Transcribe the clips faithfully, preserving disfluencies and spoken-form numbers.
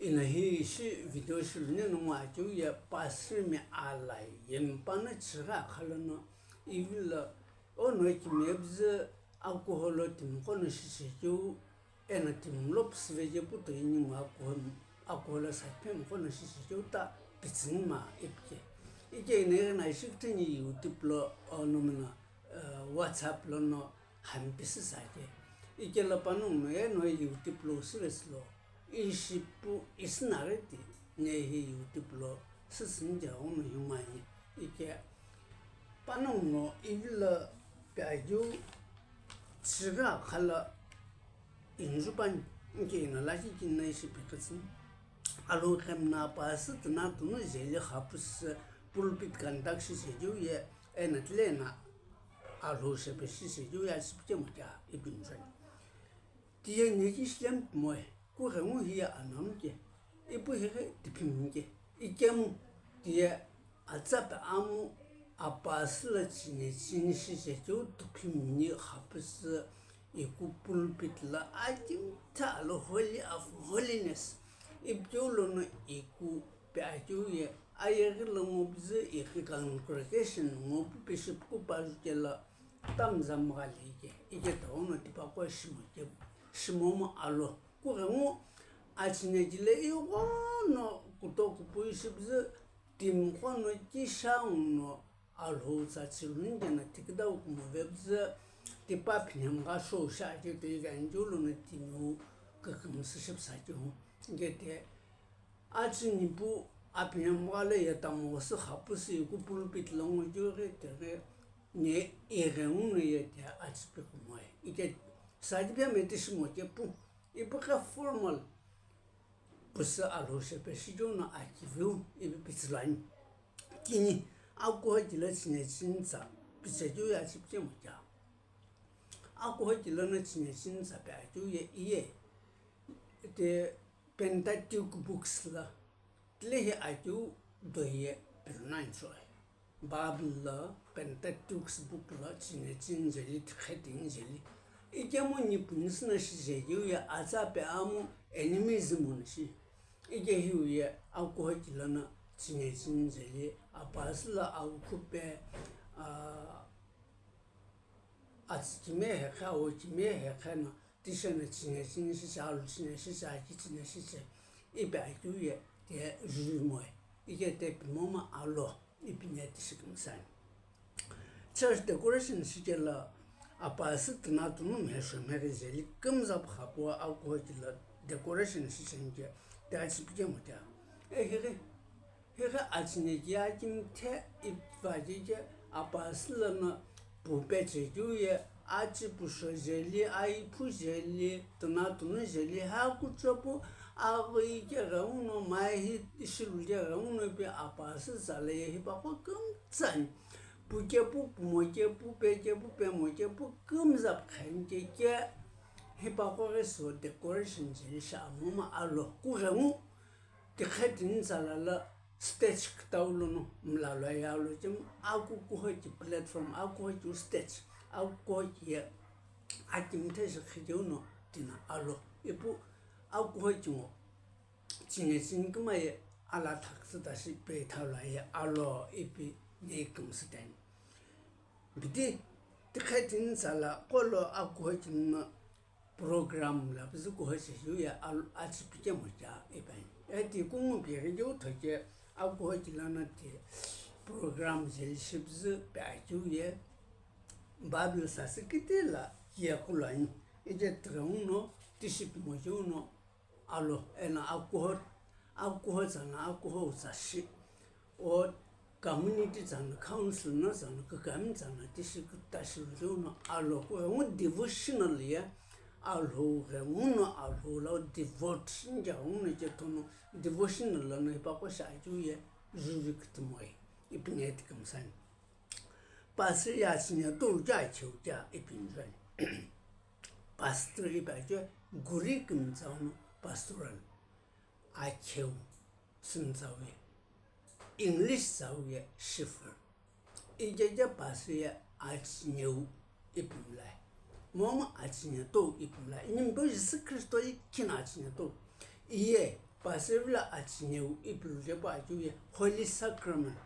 Eno hi ishi video shiluni no ngo akeu ye pastor mi alai yemi pano chighi akha lono ivilo ono kimiye püzü akuho lo timiqo no shichekeu eno timi lo püsüve je pu toi ningu akuho, akuho lo side phemiqo no shichekeu ta pitsüni ma ipi ke. Ike eno eno ishi kutini YouTube lo ono mino, eh, WhatsApp lono hami pisü sa ke. Ike lo panongu no eno YouTube lo sülesü lo ishi pu ishi naghi ti ne hi YouTube lo süsüni je ono hi ngoani. Ike panongu no ivilo pi akeu chighi akha lo inju pani, ike eno lakhi kini no ishi pikütsüni. Alhou qhemna pastor tuna tunu jeli xapüsü pulpit conduct shichekeu ye eno tile eno Alhou shepe shichekeu ye achipiche mocha ipi nchani. Tiye neki shilem moe, kughengu hiye anam ke, ipu highe tiphimni ke, ikemu tiye atsa pe amu apasü lo chine chini shichekeu tuphimni xapüsü iku pulpit lo akimtha lo Holy of Holiness ipikeu lono iku pi akeu ye ayeghi lo ngo püzü ighi congregation ngo pu bishop ku pa ju kelo tamza mghali ke, ike tighenguno tipaqo shimo ke, shimomu alo. Kughengu achinekile ighono kutokupu ishi püzü timiqo no kisha nguno Alhou tsa chiluni keno tikidau kumove püzü tipa phinemgha shou shi akeu toi venjeu lono timiu kükümsü shipüsa keu. Ike te Atsüni pu apinhemgha lo ye tamosi xapüsü iku pulpit lo ngo keu ghi tighi ne ighenguno ye ti atsü pikumoe. Ike sadi pia meti shimo ke pu, ipu ghi formal püsü Alhou shepe shikeu no akiviu ipi pitsülani. Kini, akuho kilo chine chini tsa pichekeu ye atsü pichemo kea. Akuho kilo no chine chini tsa pi akeu ye iye te Pentateuch books lo tilehi akeu do ye pilonani choi. Bible lo Pentateuch book lo chine chini jeli tikhe tini jeli. Ikemu ni puni süno shijekeu ye atsa pe amu animism no shi. Ike hiu ye akuho kilo no chine chini jeli apasü lo awukhu pe, ah, atsü kimiye hekhe, awo kimiye hekhe no, tishi no chine chini shiche, alu chine shiche, aki chine shiche, ipi akeu ye te jujumoe, ike te pimomu alo, ipi ne tishi kümsani. Church decoration shikelo apasü tuna tunu mhesho mheghi jeli kümza püxapu akuho kilo decoration shicheni ke te atsü pikemo kea. Ehighi Highe achineki akimthe ipüvakike apasü lono pu pechekeu ye achi pusho jeli, aiphu jeli, tuna tunu jeli, hakucho pu aghi keghenguno, mahi shilu keghenguno pi apasü tsala ye hipaqo kümtsani. Pu kepu, pumo kepu, pe kepu, pemo kepu, kümza pükheni keke hipaqo ghi so decoration jeli shi amomu alo kughengu. Tikhe tini tsala lo stage kütau lono mlalo ye alo kemu akukuho ki platform, akuho ki stage, akukuho ki ye akimthe shi khikeu no tino alo. Ipu akuho ki ngo chine chini kima ye ala thaküsü tashi pe ithalo ye alo ipi ne kümsü tani. Bidi tikhe tini tsala qo lo akuho ki no program lo püzü kuho shihu ye al-, atsü pikemo kea ipi ani. Eti kungu pighi keu thoke akuho ki lono ti program jeli shi püzü pi akeu ye Bible sasü kiti lo kiye kulo ani. Ije tighenguno tishi pimo keu no alo, eno akuho, akuho tsano akuho tsa shi. O community tsano, council no tsano, kükami tsano, tishi kütashi vilo no alo, kughengu devotional ye, Alhou ghenguno Alhou lo devote, inja ghenguno ketono devotional lono hipaqo shi akeu ye, juvi kütümoi, ipi ne ti kümsani. Pastor ye atsüni tou kea cheu kea ipi njuani. Pastor ipi akeu Greek mtsau no pastoral. Acheu, süntsau ye. English tsau ye shepherd. Ikeje pastor ye atsüniu ipi mlai. Momu atsüni tou ipi mlai. Inimbo Jisü Khristo ye kina atsüni tou. Iye, Pastor vilo achineu ipi lo je pa akeu ye Holy Sacrament,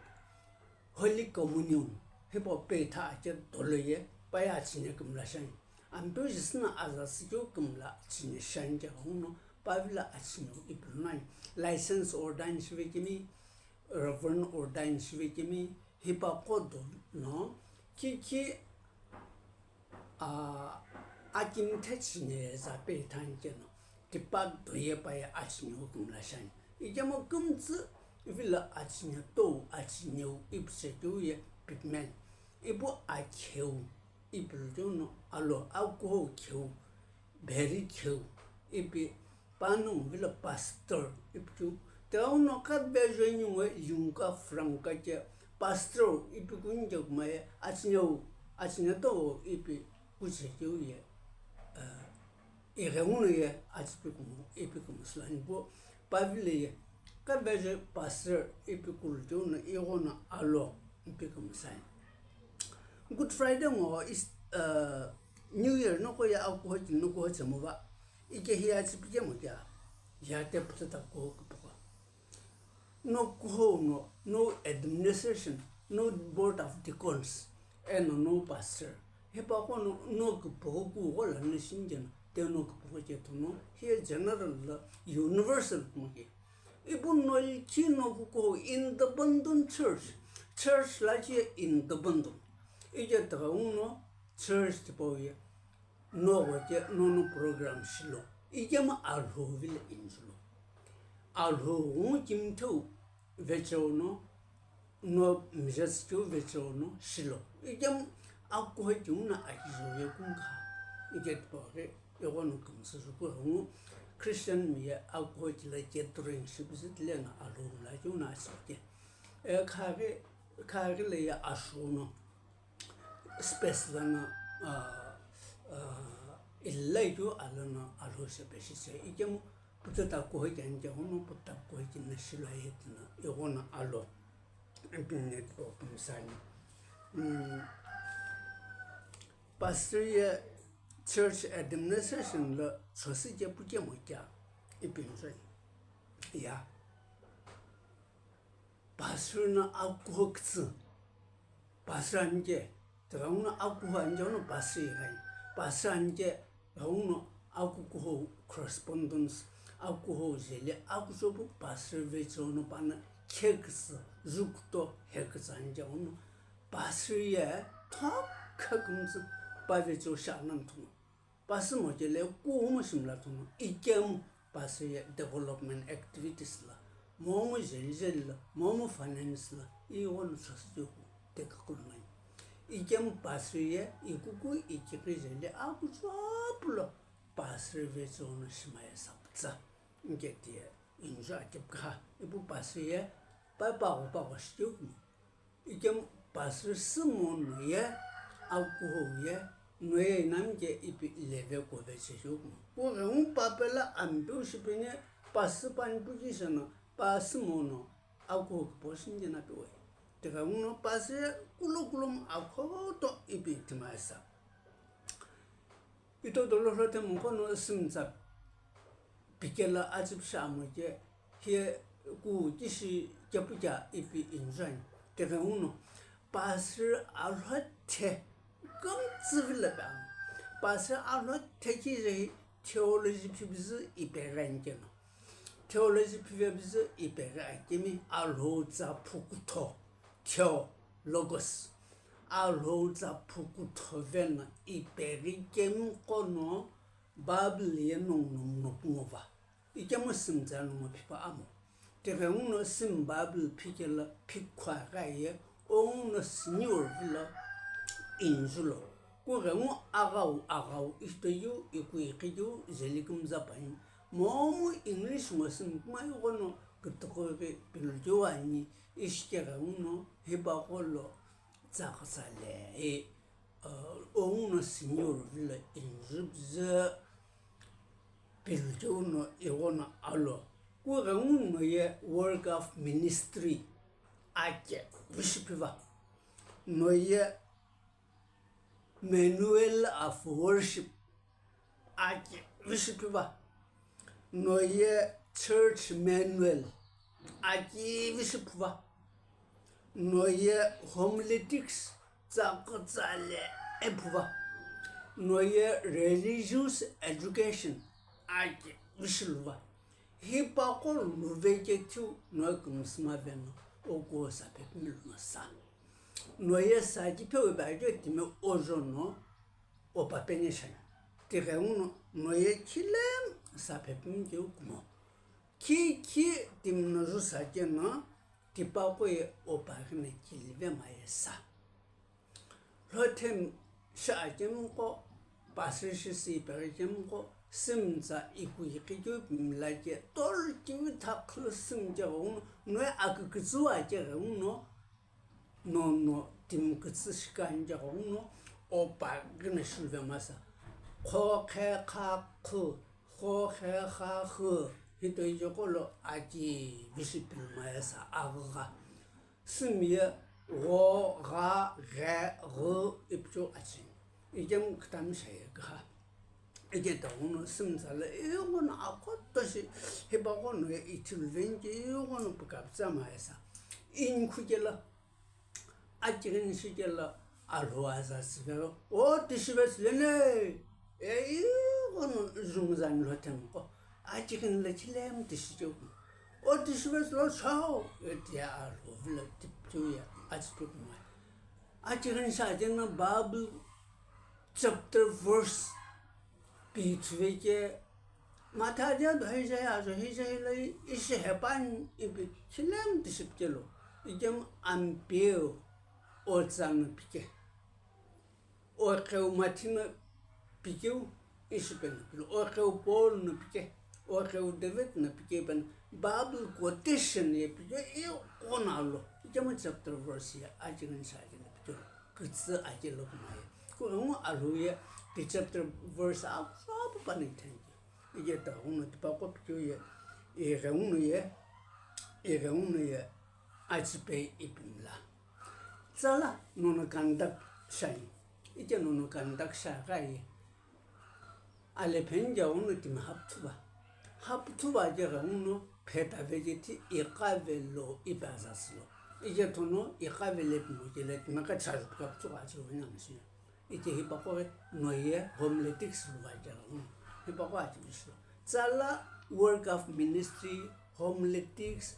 Holy Communion, hipau peitha ache dolo ye pa ye achineu kümla shiani. Ampeu Jisü no aza sükeu kümla achineu shiani je ghenguno pa vilo achineu ipi lo nani. License ordain shive kemi, Reverend ordain shive kemi, hipaqo dolo no kiki a, akimthe chineu za peitha ani keno, tipa do ye pa ye achineu kümla shiani. Ikemu kümtsü vilo achineu tou, achineu ipi che keu ye pigment. Ipu akheu ipi lo keu no alo, akuhou kheu, bheri kheu ipi Panongu vilo pastor ipi keu. Tighenguno kavejo ningu ye lingua franca ke pastor ipi keu nje kuma ye achineu, achineu tou ipi kuche keu ye, eh, ighenguno ye achipi kumo ipi kumo sülani pu. Pa vilo ye kavejo pastor ipi kulu keu no ighono alo ipi kumo sai. Good Friday ngo is, eh, New Year noqo ye akuho ki nokuho chemo va. Ike hiya chipikemo kea, hiya te puta ta kuho kupoko. No kuho no, no administration, no board of deacons, eno no pastor. Hipaqo no, no kupoko kuho la no shinjeno, te no kupoko ke tono, hiya general la universal kumo ke. Ipu no likhi no kuho independent church, church la ke independent. Ike tighenguno church tipau ye. Noqo ke nono program shilo, ikemu Alhou vilo injulo. Alhou ngu kimtheu vecheo no, no mizetsükeu vecheo no shilo. Ikemu akuho kimu no akijo ye kumkha. Ike tipau ghi ighono kümsü juku ghengu Christian mi ye akuho kila gathering shipüzü tile no Alhou mla kimu no asike. E khaghi, khaghi le ye asho no. Space lono, ah, ah, ilai keu alono alo shepe shise ikemu puta ta kuhoike ani keghono puta kuhoike na shilo aye tina ighono alo. Ipinne tipau kümsani. Mm. Pastor ye church administration lo chosi ke pukemo kea ipinzoi. Ya. Pastor no akuho kütsü. Pastor ani ke, tighenguno akuho ani keghono pastor ighani. Pastor ani ke, ghenguno akukuho correspondence, akuho jeli, akuchopu pastor vecheo no pano khekütsü, jukuto hekütsü ani keghono pastor ye thokha kümtsü pa vecheo shi anamthuno. Pastor mo kele kumo shimla thuno ikemu pastor ye development activities la, momu jeli jeli la, momu finance la, ighono sasüjeu teka kulungai. Ikemu pastor ye ikuku ikighi jeli akuchopu lo pastor vecheo no shimaya saputsa. Nketiye injo akipkha ipu pastor ye pa pagho pagho shikeu kumo. Ikemu pastor sümo no ye akuhou ye no ye inami ke ipi leve kove checheu kumo. Kughengu papela ampeu shipeni pastor pani pukiseno pastor mo no akuhou kipo shinje na piwe. Tighenguno pastor ye kulo kulomu akhoto ipi tima esa. Ito dolo hlote mungqo no simtsa pikela atsipshi amo ke hie ku kishi kepukia ipi injuani. Tighenguno pastor alhothe kümtsü vilo pe amo. Pastor alhothe kije theology phibizü ipeghi ani keno. Theology phivebizü ipeghi akemi Alhou tsa phukutho, theo, logos. Alhou tsa phukutho veno ipeghi kemi qono Bible ye nongu nomu nopu ngova. Ikemu simtsa nongu phipa amo. Tighenguno sim Bible phikela phikkhua gha ye onguno senior vilo injulo. Kughengu aghau aghau istoyu iku iqiyu jeli kümza pai. Momu English ngo sim kuma ighono kütüqo ghi pilujeu ani ishi keghenguno hipaqo lo tsaqsa le, eh, onguno senior vilo injubzü pilujeu no ighono alo. Kughenguno ye work of ministry ake vishiphiva. No ye manual of worship ake vishiphiva. No ye Church Manual akivi shi phuva. Noye Homiletics tsa kutsa le ephuva. Noye Religious Education akivi shi luva. Hipaqo luve kethiu noye kümsüma veno oku sa phepimi luno sa. Noye sa kiphe uve ajo timi ojo no opa peni shani. Tighenguno noye khilemu sa phepimi keu kumo. Khi khi timi no ju sa keno tipaqo ye opa ghina kilive maye sa. Lhothemu shi akemqo, pastor shi si ipeghi kemqo, sümtsa iku iqikeu pimla ke, tol kivi thakhlu sümche ghenguno, noye akükütsüwa ke ghenguno, nono timi kütsü shikani ke ghenguno, opa ghina shiluve masa. Kho khe kha khu, kho khe kha khu, hito ijo kolo akivi shi pili maye sa aghügha. Sümye gho, gha, ghe, ghü, ipicheu achi. Ikemu kütami shaye gha. Ike taghuno sümtsa lo ighono akhoto shi hipaqo noye ithulu venike ighono pükapütsa maye sa. Inkhu kelo, akighini shi kelo, Alhou aza sivelo, o tishi vesüleni, e ighono jumzani lhothemu qo, akighini lo chilemu tishi cheu. O tishi vesülo chau, e tiye Alhou vilo tipcheu ye atsipikuma. Akighini shi akeno Bible chapter verse pi ithuveke, Mathadia do heija ya ajo heija hilo ishi hepani ipi chilemu tishi pikelo, ikemu Ampeu otsa no pike. Oqeu Mathi no pikeu ishi peno pilo. Oqeu Paul no pike. Oqeu David no pike peno. Bible quotation ye pikeu ighono alo. Ikemu chapter verse ye akighini shi akeno pikelo. Kütsü akelo kumaye. Kughengu Alhou ye ti chapter verse apu apu pani thank you. Ike taghuno tipaqo pikeu ye, ighenguno ye, ighenguno ye, atsipei ipimla. Tsala nono conduct shani. Ike nono conduct shaghi ye. Alepheni je ghenguno timi hapüthuva. Hapüthuva je ghenguno pheta veje ti iqavelo ipi aza silo. Ike thono iqavelo ipimo kele timi kacha ju pükapüthuva atsipei nani shi. Ike hipaqo ghi noye homiletics luva kelo. Hipaqo akivi shi lo. Tsala work of ministry, homiletics,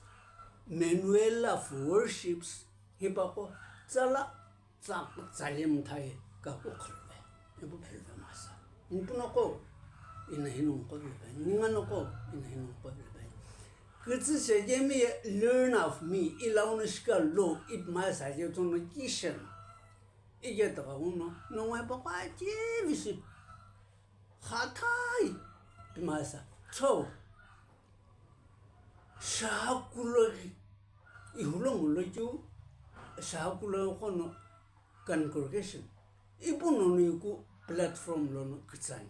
manual of worships, hipaqo tsala tsa tsale mthaye kaku khuluve. Ipu philve masa. Nipuno qo, ina hino nqo vile pai. Ningano qo, ina hino nqo vile pai. Kütsü shejemi ye learn of me, ilauno shika lo, ipima sa je thono kishen. Ike taghuno, nongo hipaqo akivi shi. Khathai, pimasa. Cho. Shahakulo ghi. Ihulo mulo keu. Shahakulo ghi kono congregation. Ipu nono iku platform lono kütsani.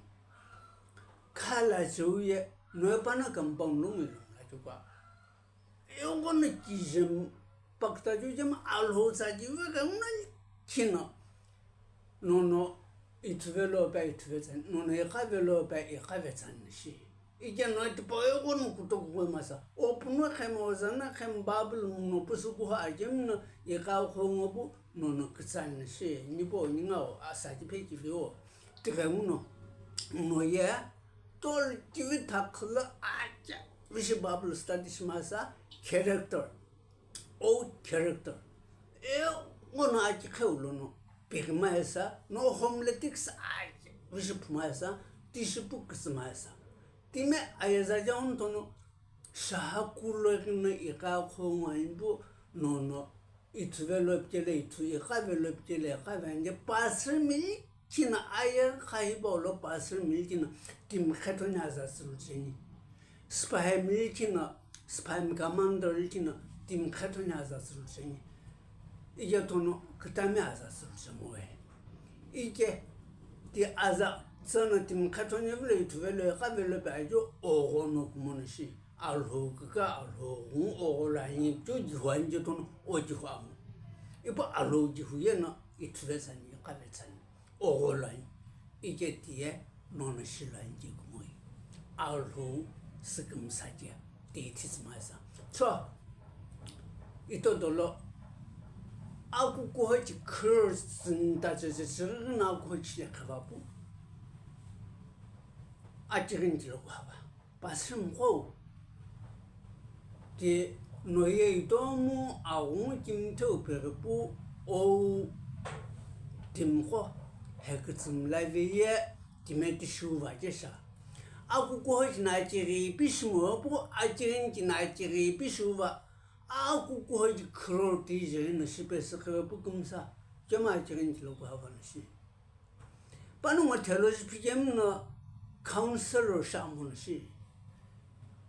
Khala cheu ye, noye pano compound lo ngilo mla keu kwa. Ighono kijem, pakta ju jem Alhou tsa kive ghenguno khino. Nono ithuvelo pa ithuve tsani, nono iqavelo pa iqave tsani shi. Ike no tipau ighono kutoku masa. Opuno khemo ozana khemo Bible muno pusu kuha ajemno iqa khongo pu nono kütsani shi. Nipo ningao asa kiphe kiveo. Tighenguno. Noye tol kivi thakhlo aja. Vishi Bible study shimasa character. O character. Ighono aki kheu lono. Pighi maye sa, no homiletics aja. Vishi phu maye sa, tishi pu kütsü maye sa. Timi ayeza jaun tono, shahakulo ghi no iqa khongo aimpu, nono, ithuvelo pikele ithu, iqavelo pikele iqave ange, pastor mili kina ayer khahi bolo pastor mili kina timi khetoni aza sulu cheni. Sipahi mili kina, sipahi commander mili kina timi khetoni aza sulu cheni. Ike tono kütami aza sulu chemoe. Ike ti aza tsana timi khetoni vilo ithuvelo iqavelo pe ajo oghono kumono shi. Alhou kika Alhou ghun ogholo anyi, chu jihu anyi je tono o jihu amo. Ipu Alhou jihu ye no ithuve tsani, iqave tsani, ogholo anyi. Ike tiye nono shilo anyi je kumoi. Alhou sükümsa je. ti ithitsü masa. So, ito dolo, akukuho chi khürü tsünta tsütsü tsürü na akukuho chi le khavapu. Achirin chi lo khava. Pastor mqo. Ti noye itomu aghungu kimtheu peghipu ou timqo hekütsü mla viye timi tishuva chesha. Akukuho china achighi ipi shimopu, achirin china achighi ipi shuva, akukuho chi khürü ti jeri no shipesü qhivepu kümsa, chema achirin chi lo kuhava no shi. Panongu theology phikemu no counselor shi amu no shi.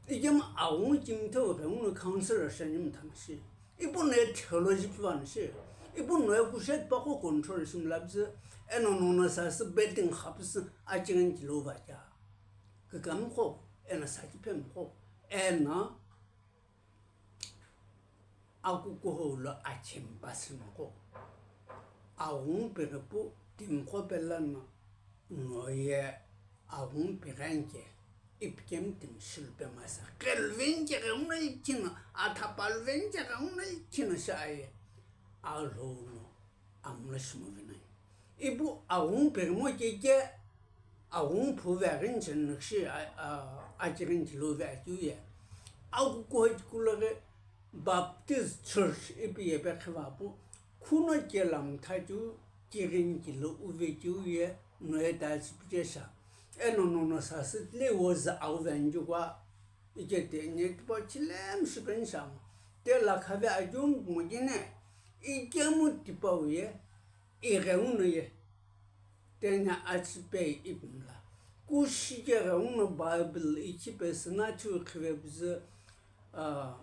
Ikemu aghungu kimtheu ghengu no counselor shi ani mtha no shi. Ipu no ye theology phiva no shi. Ipu no ye kushe tipaqo control shi mlapüsü, eno nono sasü betting khapüsü achirin chi lo va kya. Kükami qo, eno saki phemu qo, eno akukuho lo achimpa sümqo. Aghungu peghipu timqo pela no, noye aghungu peghenke ipikemu timi shilupe masa. Qeluvenke ghenguno ichino, athapaluvenke ghenguno ichino shi aye. Alhou no amlo shimovinani. Ipu aghungu peghimo keke, aghungu phu veghi ncheni nükshi, a, a, achirin chi lo ve akeu ye. Akukuho chi kuloghi Baptist Church ipi yepe khivapu, khuno kela mtha keu, kirin chi lo uve keu ye, noye ta chipu chesha. Eno nono sasü tile woza au ve anjukwa, Ikete nye tipau chilemu shipeni shamu. Te lakhavi agiumu kumugine. Ikemu tipau ye. Ighenguno ye. Tenya achipei ipimla. Kushike ghenguno Bible ichipesü na thiu khivepüzü, ah,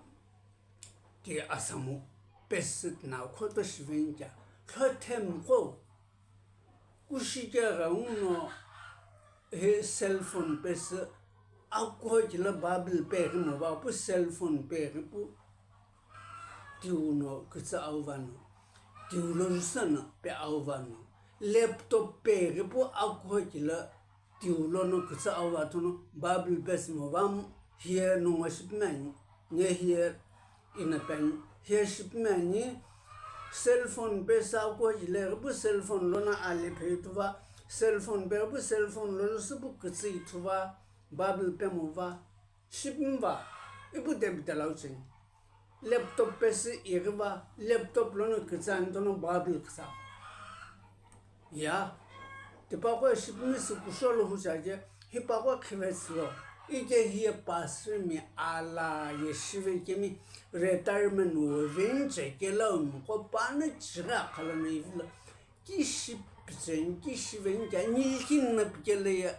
ti asamu pesü tina khoto shivencha. Khothe mqo. Kushike ghengu no hi cell phone pesü akuho kila Bible peghi mo va pu cell phone peghi pu tiu no kütsü au va no, tiu lo jusa no pe au va no, laptop peghi pu akuho kila tiu lono kütsü au va thono Bible pesü mo va mu hiye nongo shipimani, nye hiye Ina peni, hiye shipimani, cell phone pesü akuho kile ghipu cell phone lono ale phe thuva, cell phone pe ghipu cell phone lono süpu kütsü ithuva, Bible pemo va, shipimi va, ipu David alau cheni. Laptop pesü ighiva, laptop lono kütsü ani tono Bible kütsü. Ya, tipaqo shipimi sü kushou lo hucha je, hipaqo khivetsü lo. Ike hiye pastor mi ala ye shive kemi retirement wo venche kela umqo pani chighi akhala no ivilo. Ki shipitseni, ki shiveni kya nilkin na pikele ye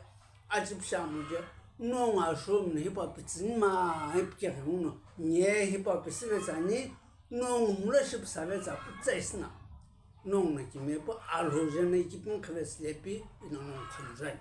achipshamu je. Nongu ashomi no hipa pitsini ma, hipike ghenguno. Nye hipa pisive tsani, nongu mlo shipsave tsa putsa isina. Nongu na kimepu alhou jena ikipimi khivesi lepi ina nongu khanzani.